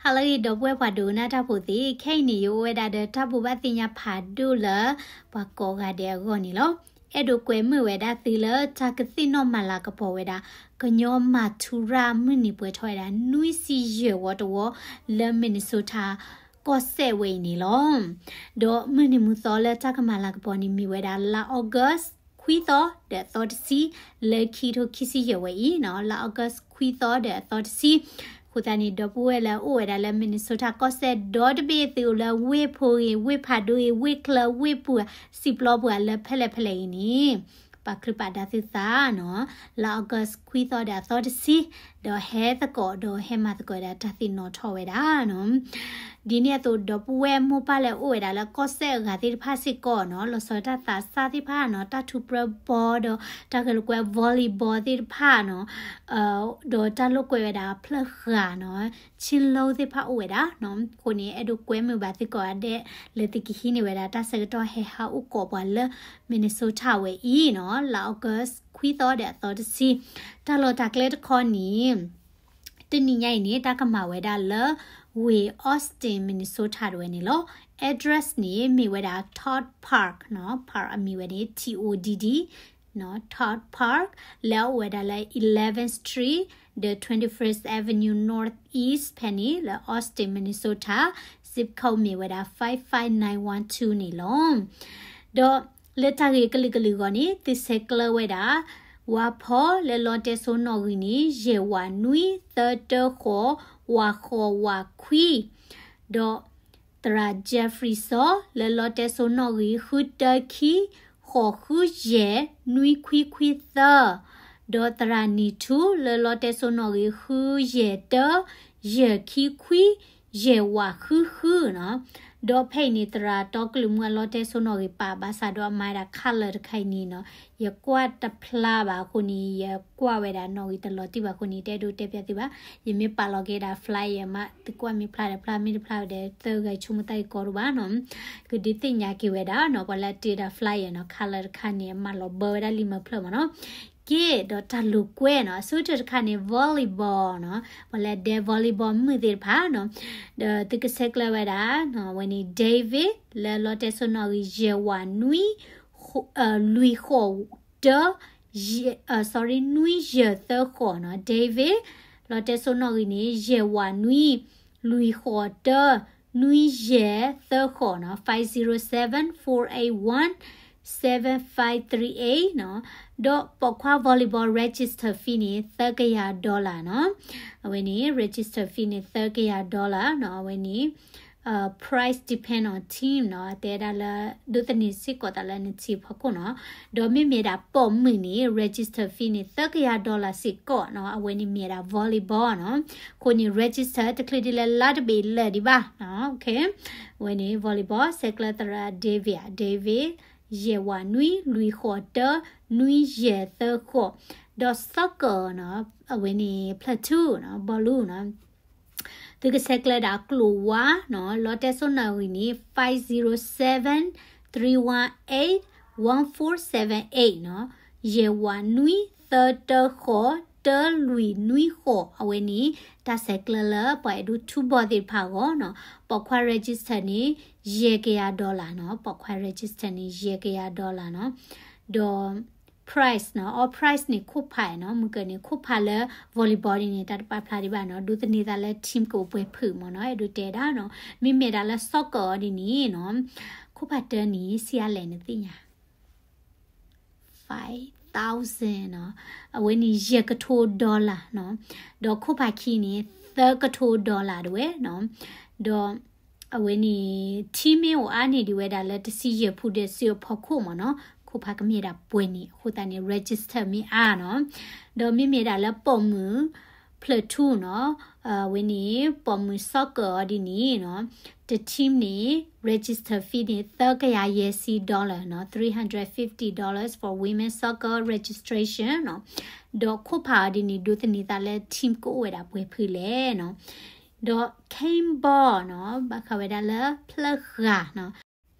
ဟါလၢအဂ့ၤ ဒီပုၢ်ဝဲၢ်ပှၤဒိကနၣ်တၢ်ဖိသ့ၣ်, ခဲအံၤန့ၣ် ယအိၣ်ဝဲဒၣ်ဒီးတၢ်ဘိးဘၣ်သ့ၣ်ညါဖးဒိၣ်လၢ ပှၤကိးဂၤဒဲးအဂီၢ်န့ၣ်လီၤ. အဲၣ်ဒိးကွဲမုာ်ဝဲဒၣ်သုလၢတၢ်ကသ့ၣ်နီၣ်မၤလၤကပီၤဝဲဒၣ် ကညီမၤထူရၣ်မုၢ်နံၤပှဲၤထီၣ်ဝဲဒၣ် နွံဆံယဲၢ်ဝီတဝီ လၢ Minnesota ကီၢ်စဲၣ်ဝဲအံၤန့ၣ်လီၤ. ဒီးမုၢ်နံၤမုၢ်သီလၢတၢ်ကမၤလၤကပီၤန့ၣ် မ့ၢ်ဝဲဒၣ်လါ August ခွံသီဒီးအသီတဆံ လၢခံထိခံဆံယဲၢ်ဝဲအံၤနီၤ, လါ August ခွံသီဒီးအသီတဆံ. အဃိသတးန့ၣ် ဒီပုၢ်ဝဲၢ်လၢအိၣ်ဝဲဒၣ်လၢ Minnesota ကီၢ်စဲၣ်ဒီတဘ့ၣ် သုအိၣ်လၢဝ့ၢ်ဖိဂ့ၤ, ဝ့ၢ်ဖးဒိၣ်ဂ့ၤ, ဝ့ၢ်ချၢ, ဝ့ၢ်ပူၤ, စံာ်ပျီပူၤ လၢဖဲလဲၣ်ဖဲလဲၣ်အံၤန့ၣ် ပာ်ချူပာ်ဒါသုသးနီၤ. လါ August ခွံသီဒီးအသီတဆံ, ဒီးဟဲသကိး ဒီးဟဲမၤသကိးဒီးတၢ်သ့ၣ်နီၣ်ထီၣ်ဝဲဒၣ်နီၤ. ဒ်န့ၣ်အသိး ဒီပုၢ်ဝဲၢ်မိၢ်ပၢ်လၢအိၣ်ဝဲဒၣ်လၢကီၢ်စဲၣ်အဂၤသ့ၣ်တဖၣ်စ့ၢ်ကီးနီၤ, လီၤဆီဒၣ်တၢ်သးစၢ်သ့ၣ်တဖၣ်နီၤ, တၢ်ထူပြၢဘီဒီး တၢ်ဂဲၤလိာ်ကွဲ volleyball သ့ၣ်တဖၣ်နီၤ, ဒီးတၢ်လိာ်ကွဲဝဲဒၣ်ဖျၢၣ်ဃာ်နီၤ, ဆ့လိသ့ၣ်တဖၣ်အိၣ်ဝဲဒၣ်နီၤ. အဃိန့ၣ် အဲၣ်ဒိးကွဲမုာ်ဘၣ်သုကိးဂၤဒဲး လၢသုကဟံးန့ၢ်ဝဲဒၣ်တၢ်ဆၢကတီၢ်ဟဲဟးအိၣ်ကိးပှၤလၢ Minnesota ဝဲအံၤနီၤ, လါ August ခွံသီဒီးအသီတဆံ. တၢ်လီၢ်တၢ်ကျဲတခီန့ၣ် တနံၤညါအံၤန့ၣ် တၢ်ကမၤဝဲဒၣ်လၢ ဝ့ၢ် Austin Minnesota တဝဲန့ၣ်လီၤ. Address န့ၣ် မ့ၢ်ဝဲဒၣ် Todd Park နီၤ, Park အမံၤဝဲန့ၣ် T O D D နီၤ, Todd Park လၢအအိၣ်ဝဲဒၣ်လၢ eleventh Street ဒီး twenty-first Avenue Northeast ဖဲန့ၣ် လၢ Austin Minnesota, zip code မ့ၢ်ဝဲဒၣ် five five nine one two န့ၣ်လီၤ. ဒီးလၢတၢ်ဂ့ၢ်ကလုာ်ကလုာ်အဂီၢ်န့ၣ် သုဆဲးကျၢဝဲဒၣ် ဝါဖီ လၢလီတဲစိနီၣ်ဂံၢ်န့ၣ် ယဲၢ်ဝးနွံ သၢတၢဃိး ဝးဃိးဝးခွံ, ဒီးသရၣ် Jeffrey စီၤ လၢလီတဲစိနီၣ်ဂံၢ် ဃုတၢခံ ဃိးဃုယဲၢ် နွံခွံခွံသၢ, ဒီးသရၣ်နံၤထူ လၢလီတဲစိနီၣ်ဂံၢ် ဃုယဲၢ်တၢ ယဲၢ်ခံခွံ ယဲၢ်ဝးဃုဃုနီၤ. ဒီးဖဲအံၤန့ၣ် သရၣ်တီကလုာ်မူအလီတဲစိနီၣ်ဂံၢ်ပာ်ဘၣ်ဆၣ်ဒီးအမၤဒၣ် color တခါအံၤန့ၣ်နီၤ, ယကွၢ်တဖျါဘၣ်အဃိန့ၣ် ယကွၢ်ဝဲဒၣ်နီၣ်ဂံၢ်တလီၤတံၢ်ဘၣ်အဃိန့ၣ် တအဲၣ်ဒိးတဲပျးသုဘၣ်. ယမ့ၢ်ပာ်လီၤက့ၤဒၣ် flyer မး သုကွၢ်မ့ၢ်ဖျါဒီးဖျါ မ့ၢ်တဖျါဒီး သၢဂၤဆိကမိၣ်တၢ်ဂ့ၢ်ကီဒိၣ်ဘၣ်နီၤ. ကဒုးသ့ၣ်ညါက့ၤဝဲဒၣ်နီၤ, ပှၤလၢအတ့ဒီး flyer နီၤ color တခါန့ၣ် အမၤလီၤဘၢဝဲဒၣ်လံာ်မဲာ်ဖျၢၣ်မးနီၤ. က့ ဒီးတၢ်လိာ်ကွဲနီၤ, အဆိကတၢၢ်တခါန့ၣ် volleyball နီၤ, ပှၤလၢဒဲ volleyball မုၣ်သ့ၣ်တဖၣ်နီၤ, ဒီးသုကဆဲးကျၢဝဲဒၣ်နီၤ, အဝဲန့ၣ် David လၢလီတဲစိနီၣ်ဂံၢ် ယဲၢ်ဝးနွံ လွံၢ်ဃိးတၢ ယဲၢ် sorry နွံယဲၢ်သၢဃိးနီၤ, David လီတဲစိနီၣ်ဂံၢ်န့ၣ် ယဲၢ်ဝးနွံ လွံၢ်ဃိးတၢ နွံယဲၢ်သၢဃိးနီၤ, five zero seven, four eight one, seven five three eight နီၤ. ဒီးပိာ်ခွါ volleyball register fee န့ၣ် သၢကယၤ dollar နီၤ. အဝဲန့ၣ် register fee န့ၣ် သၢကယၤ dollar နီၤ. အဝဲန့ၣ် price depend on team နီၤ, အတဲဒၣ်လၢ ဒိးသန့ၤစ့ၢ်ကီးသးလၢန team ဖီခိၣ်နီၤ. ဒီးမ့မ့ၢ်ဒၣ်ပိာ်မုၣ်န့ၣ် register fee န့ၣ် သၢကယၤ dollar စ့ၢ်ကီးနီၤ. အဝဲန့ၣ်မ့ၢ်ဒၣ် volleyball နီၤ. အဃိန့ၣ် register တချုးဒ်လဲၣ်လါတဘ့ၣ်လၢာ်ဒံးဘၣ်နီၤ. အဝဲန့ၣ် volleyball ဆဲးကျၢသရၣ် David, David ယဲၢ်ဝးနွံ လွံၢ်ဃိးတၢ နွံယဲၢ်သၢဃိး, ဒီး soccer နီၤ, အဝဲန့ၣ် platoon နီၤ, ဘီလူနီၤ. သုကဆဲးကျၢဒၣ်ကျိာ်ဝါနီၤ, လီတဲစိနီၣ်ဂံၢ်န့ၣ် five zero seven, three one eight, one four seven eight နီၤ, ယဲၢ်ဝးနွံ သၢတၢဃိး တၢလွံၢ်နွံဃိး. အဝဲန့ၣ် တၢ်ဆဲးကျၢလၢပှၤအဲၣ်ဒိးထူဘီၣ်သ့ၣ်တဖၣ်အဂီၢ်နီၤ. ပိာ်ခွါ register န့ၣ် ယဲၢ်ကယၤ dollar နီၤ, ပိာ်ခွါ register န့ၣ် ယဲၢ်ကယၤ dollar နီၤ. ဒီး price နီၤ, all price န့ၣ် ခိၣ်ဖးနီၤ, မုၢ်ကၢန့ၣ် ခိၣ်ဖးလၢ volleyball န့ၣ် တၢ်တပာ်ဖျါဒံးဘၣ်နီၤ, ဒိးသန့ၤသးလၢ team ကအိၣ်ပှဲၤဖုးမးနီၤ, အဲၣ်ဒိးတဲဒၣ်နီၤ. မ့မ့ၢ်ဒၣ်လၢ soccer အီၤဒ်န့ၣ်နီၤ, ခိၣ်ဖးတၢန့ၣ် ဆံးအါလဲၣ်နသ့ၣ်ညါ five thousand နီၤ, အဝဲန့ၣ် ယဲၢ်ကထိ dollar နီၤ, ဒီးခိၣ်ဖးခံန့ၣ် သၢကထိ dollar တဝဲနီၤ, ဒီး အဝဲန့ၣ် team မ့ၢ်အိၣ်အါန့ၢ်ဒံးဝဲဒၣ်လၢ တဆံယဲၢ်ဖုဒီး စုအဖီခိၣ်မးနီၤ, ခိၣ်ဖးကမ့ၢ်ဒၣ်ပှဲၤန့ၣ်, အဃိသတးန့ၣ် register မ့ၢ်အါနီၤ, ဒီးမ့မ့ၢ်ဒၣ်လၢပိာ်မုၣ် platoon နီၤ, အဝဲန့ၣ် ပိာ်မုၣ် soccer အီၤဒ်န့ၣ်နီၤ, တ team န့ၣ် register fee န့ၣ် သၢကယၤယဲၢ်ဆံ dollar နီၤ, three hundred fifty dollars for women soccer registration နီၤ, ဒီးခိၣ်ဖးအီၤဒ်န့ၣ် ဒိးသန့ၤသးလၢ team ကအိၣ်ဝဲဒၣ်ပှဲၤဖုလဲၣ်နီၤ. ဒီး cane ball နီၤ, ဘၣ်ဃးဝဲဒၣ်လၢဖျၢၣ်ဃာ်နီၤ,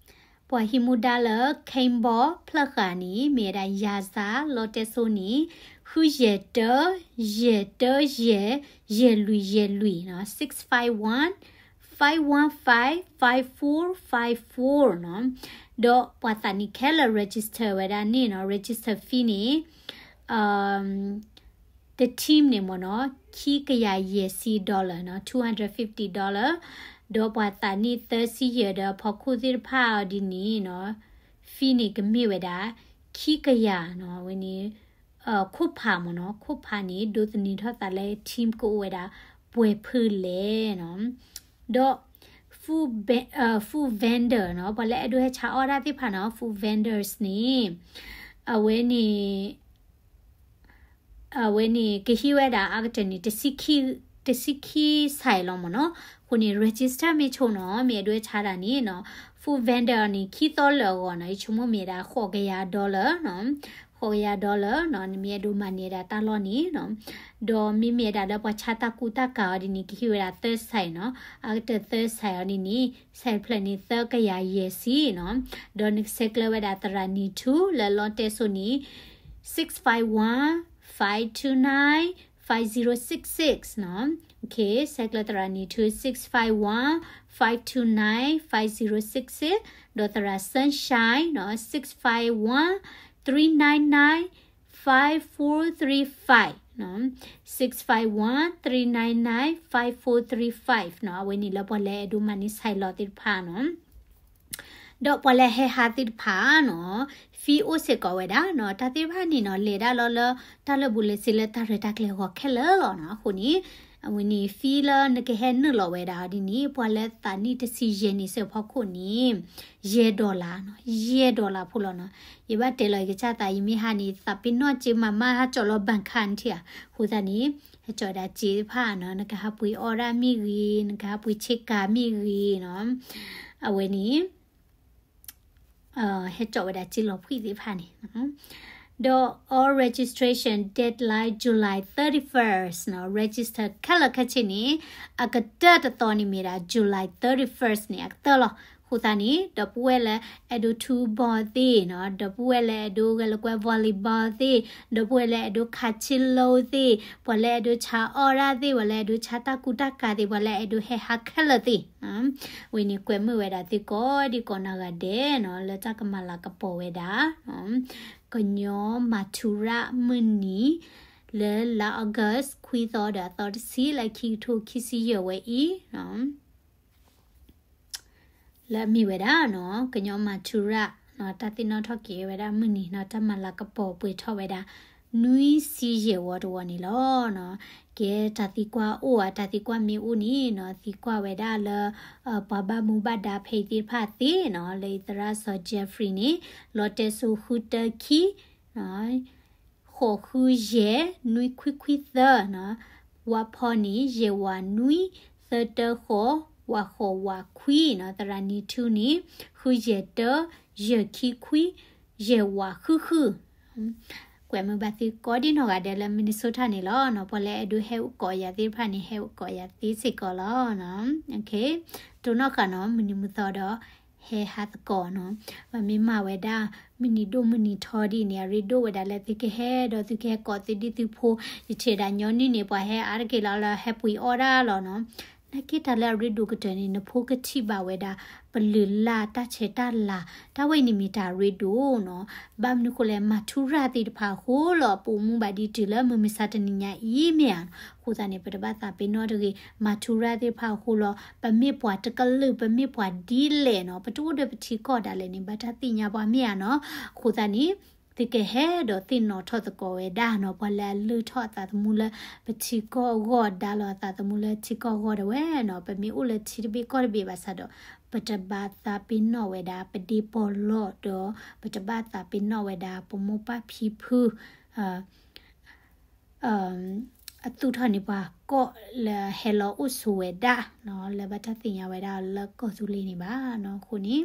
ပှၤဟံးမူဒါလၢ cane ball ဖျၢၣ်ဃာ်န့ၣ် မ့ၢ်ဝဲဒၣ် ယၤစၢ် လီတဲစိန့ၣ် ဃုယဲၢ်တၢ, ယဲၢ်တၢယဲၢ်, ယဲၢ်လွံၢ်ယဲၢ်လွံၢ်နီၤ, six five one, five one five, five four five fourနီၤ. ဒီးပှၤသးနံၣ်ခဲလၢာ် register ဝဲဒၣ်န့ၣ်နီၤ, register fee န့ၣ် တ team န့ၣ်မ့ၢ်နီၤ, ခံကယၤယဲၢ်ဆံ dollar နီၤ, two hundred fifty dollar. ဒီးပှၤသးနံၣ်သၢဆံယဲၢ်ဒီးအဖီခိၣ်သ့ၣ်တဖၣ်အီၤဒ်န့ၣ်နီၤ, fee န့ၣ်ကမ့ၢ်ဝဲဒၣ် ခံကယၤနီၤ, ဝဲန့ၣ် ခိၣ်ဖးမ့ၢ်နီၤ, ခိၣ်ဖးန့ၣ် ဒိးသန့ၤထီၣ်သးလၢ team ကအိၣ်ဝဲဒၣ် ပှဲၤဖုလဲၣ်နီၤ. ဒီး food vendor နီၤ, ပှၤလၢအဲၣ်ဒိးဟဲဆါအီၣ်ဒၣ်သ့ၣ်တဖၣ်နီၤ, food vendors န့ၣ် အဝဲန့ၣ် အဝဲန့ၣ် ကဟံးဝဲဒၣ်အါကတၢၢ်န့ၣ် တဆံခံ site လီၤမ့ၢ်နီၤ. အဃိန့ၣ် register မ့ၢ်ဆိနီၤ, မ့ၢ်အဲၣ်ဒိးဟဲဆါတၢ်န့ၣ်နီၤ, food vendor န့ၣ် ခံသီလၢာ်အဂီၢ်နီၤ, ယဆိကမိၣ်မ့ၢ်ဒၣ် ဃိးကယၤ dollar နီၤ, ဃိးကယၤ dollar နီၤ, နမ့ၢ်အဲၣ်ဒိးမၤန့ၢ်ဒၣ်တၢ်လီၢ်န့ၣ်နီၤ. ဒီးမ့မ့ၢ်ဒၣ်လၢပှၤဆါတၢ်ကူတၢ်ကၤအီၤဒ်န့ၣ် ကဟံးဝဲဒၣ်သၢ site နီၤ, အါကတၢၢ်သၢ site အီၤဒ်န့ၣ် site ဖျၢၣ်န့ၣ် သၢကယၤယဲၢ်ဆံနီၤ. ဒီးနကဆဲးကျၢဝဲဒၣ်သရၣ်နံၤထူလၢလီတဲစိန့ၣ် six five one, five two nine, five zero six sixနီၤ. ဆဲးကျၢသရၣ်နံၤထူ six five one, five two nine, five zero six six, ဒီးသရၣ် Sunshine နီၤ, six five one, three nine nine, five four three five နီၤ, six five one, three nine nine, five four three fiveနီၤ. အဝဲန့ၣ်လၢပှၤလၢအဲၣ်ဒိးမၤန့ၢ် site လီၤသ့ၣ်တဖၣ်နီၤ. ဒီးပှၤလၢဟဲဟးသ့ၣ်တဖၣ်နီၤ, fee အိၣ်စ့ၢ်ကီးဝဲဒၣ်နီၤ, တၢ်သ့ၣ်တဖၣ်န့ၣ်နီၤ လဲၤဒၣ်လီၤလၢ တၢ်လၢာ်ဘူၣ်လၢာ်စ့လၢတၢ်ရဲၣ်တၢ်ကျဲၤအဂီၢ်ခဲလၢာ်လီၤနီၤ. အဃိန့ၣ် အဝဲန့ၣ် fee လၢနကဟဲနုာ်လီၤဝဲဒၣ်အီၤဒ်န့ၣ် ပှၤလၢသးနံၣ်တဆံယဲၢ်နံၣ်စ့ၢ်ဖီခိၣ်န့ၣ် ယဲၢ် dollar နီၤ, ယဲၢ် dollar ဖိလီၤနီၤ. ယဘၣ်တဲလီၤယကစၢ်သး ယမ့ၢ်ဟးန့ၣ် သးပ့ၤနီၣ်စ့မၤမၢ်ဟးကၠီၣ်လီၤ bank card ထံၣ်ဧါ. အဃိသတးန့ၣ် ဟဲကၠီၣ်ဝဲဒၣ်စ့တဖၣ်နီၤ, နကဟးပှ့ၤအီၣ်ဒၣ်မ့ၢ်ဂ့ၤ, နကဟးပှ့ၤဆ့ကၤမ့ၢ်ဂ့ၤနီၤ, အဝဲန့ၣ် ဟဲကၠီၣ်ဝဲဒၣ်စ့လီၤဖှံသ့ၣ်တဖၣ်န့ၣ် ဒီး all registration deadline July thirty-firstနီၤ, register ခဲလၢာ်ခဲဆ့န့ၣ် အကတၢၢ်တသီန့ၣ်မ့ၢ်ဒၣ် July thirty-first န့ၣ် အကတၢၢ်လီၤ. အဃိသတးန့ၣ် ဒီပုၢ်ဝဲၢ်လၢအဲၣ်ဒိး ထူဘီသ့ၣ်နီၤ, ဒီပုၢ်ဝဲၢ်လၢအဲၣ်ဒိးဂဲၤလိာ်ကွဲ volleyball သ့ၣ်, ဒီပုၢ်ဝဲၢ်လၢအဲၣ်ဒိးခးဆ့လိသ့ၣ်, ပှၤလၢအဲၣ်ဒိးဆါအီၣ်ဒၣ်သ့ၣ်, ပှၤလၢအဲၣ်ဒိးဆါတၢ်ကူတၢ်ကၤသ့ၣ်, ပှၤလၢအဲၣ်ဒိးဟဲဟးခဲလၢာ်သ့ၣ် ဝဲန့ၣ် ကွဲးမုာ်ဝဲဒၣ်သုကိးဒံကိးနီၢ်ဂၤဒဲးနီၤ, လၢတၢ်ကမၤလၤကပီၤဝဲဒၣ် ကညီမၤထူရၣ်မုၢ်နံၤ လၢလါ August ခွံသီဒီးအသီတဆံ လၢခံကထိခံဆံယဲၢ်ဝဲအံၤနီၤ, လၢအမ့ၢ်ဝဲဒၣ်နီၤ ကညီမၤထူရၣ်နီၤ, တၢ်သ့ၣ်နီၣ်ထီၣ်က့ၤဝဲဒၣ်မုၢ်နံၤနီၤ, တၢ်မၤလၤကပီၤပှဲၤထီၣ်ဝဲဒၣ် နွံဆံယဲၢ်ဝီတဝီန့ၣ်လီၤနီၤ. ကဲ တၢ်သံကွၢ်အိၣ်ဧါ, တၢ်သံကွၢ်မ့ၢ်အိၣ်န့ၣ်နီၤ, သံကွၢ်ဝဲဒၣ်လၢ ပှၤဘၣ်မူဘၣ်ဒါဖဲအံၤသ့ၣ်တဖၣ်သ့နီၤ, လၢအံၤသရၣ်စီၤ Jeffrey န့ၣ် လီတဲစိဃုတၢခံ ဃိးဃုယဲၢ် နွံခွံခွံသၢနီၤ, ဝါဖီန့ၣ် ယဲၢ်ဝးနွံ သၢတၢဃိး ဝးဃိးဝးခွံနီၤ, သရၣ်နံၤထူန့ၣ် ဃုယဲၢ်တၢ ယဲၢ်ခံခွံ ယဲၢ်ဝးဃုဃု ကွဲးမုာ်ဘၣ်သုကိးဒံနီၢ်ဂၤဒဲးလၢ Minnesota န့ၣ်လီၤနီၤ, ပှၤလၢအဲၣ်ဒိးဟဲအိၣ်ကိးယၤသ့ၣ်တဖၣ်န့ၣ် ဟဲအိၣ်ကိးယၤသ့စ့ၢ်ကီးလီၤနီၤ. တိၢ်နီၣ်ဃာ်နီၤ, မုၢ်နံၤမုၢ်သီဒီး ဟဲဟးသကိးနီၤ, ပမ့ၢ်မၤဝဲဒၣ် မုၢ်နံၤဒိၣ်မုၢ်နံၤထီဒ်န့ၣ် အရ့ဒိၣ်ဝဲဒၣ်လၢသုကဟဲဒီးသုကဟဲကိးသုဒံၣ်သုဖိ, ယထံၣ်ဒၣ်ညီနုၢ်န့ၣ် ပှၤဟဲအါတက့ၢ်လီၤလၢဟဲပှ့ၤအီၣ်ဒၣ်လီၤနီၤ. နာ်က့တၢ်လၢအရ့ဒိၣ်ကတၢၢ်န့ၣ် နဖိကထံၣ်ဘၣ်ဝဲဒၣ် ပလုၢ်လၢ်တၢ်ဆဲးတၢ်လၤ, တၢ်ဝဲအံၤန့ၣ်မ့ၢ်တၢ်ရ့ဒိၣ်နီၤ. ဘၣ်မနုၤဃိလဲၣ် မၤထူရၣ်သ့ၣ်တဖၣ်အဃိလီၤ, ပအိၣ်မူဘၣ်ဒ်တုၤလၢမုၢ်မဆါတနံၤညါအံၤမ့ၢ်ဧါ. အဃိသတးန့ၣ် ပတဘၣ်သးပ့ၤနီၣ်တဂ့ၤ, မၤထူရၣ်သ့ၣ်တဖၣ်အဃိလီၤ. ပမ့ၢ်ပှၤတကလုာ် ပမ့ၢ်ပှၤဒ်လဲၣ်နီၤ, ပတအိၣ်ဒီးပထံကီၢ်ဒၣ်လဲာ်န့ၣ် ဘၣ်တၢ်သ့ၣ်ညါပှၤမ့ၢ်ဧါနီၤ. အဃိသတးန့ၣ် သုကဟဲဒီးသ့ၣ်နီၣ်ထီၣ်သကိးဝဲဒၣ်နီၤ, ပှၤလၢအလုၢ်ထီၣ်အသးသမူလၢပထံကီၢ်အဂီၢ် ဒါလီၤအသးသမူလၢထံကီၢ်အဂီၢ်ဒၣ်ဝဲနီၤ, ပမ့ၢ်အိၣ်လၢထံတဘ့ၣ်ကီၢ်တဘ့ၣ်ဘၣ်ဆၣ်ဒီး ပတဘၣ်သးပ့ၤနီၣ်ဝဲဒၣ်ပဒ့ပီၢ်လီၢ်ဒီး ပတဘၣ်သးပ့ၤနီၣ်ဝဲဒၣ်ပမိၢ်ပၢ်ဖံဖု အသူၣ်ထီၣ်န့ၢ်ပှၤကီၢ်လၢဟဲလီၤအိၣ်ဆိးဝဲဒၣ်နီၤ, လၢဘၣ်တၢ်သ့ၣ်ညါဝဲဒၣ်လၢကီၢ်သူလ့ၤန့ၣ်ဘၣ်နီၤ. အဃိန့ၣ်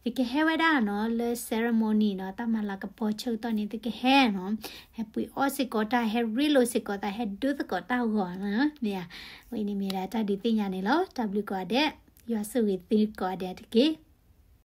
သုကဟဲဝဲဒၣ်နီၤ လၢ ceremony နီၤ, တၢ်မၤလၤကပီၤဆၢကတီၢ်န့ၣ် သုကဟဲနီၤ, ဟဲပှ့ၤအီၣ်စ့ၢ်ကီးတၢ်, ဟဲရ့လိာ်စ့ၢ်ကီးတၢ်, ဟဲဒိသကိးတၢ်ဂီၤနီၤ, မ့ၢ်ဧါ. ဝဲန့ၣ်မ့ၢ်ဒၣ်တၢ်ဒုးသ့ၣ်ညါန့ၣ်လီၤ. တၢ်ဘျုးကိးဂၤဒဲး, ယွၤဆိၣ်ဂ့ၤသုကိးဂၤဒဲးတက့ၢ်.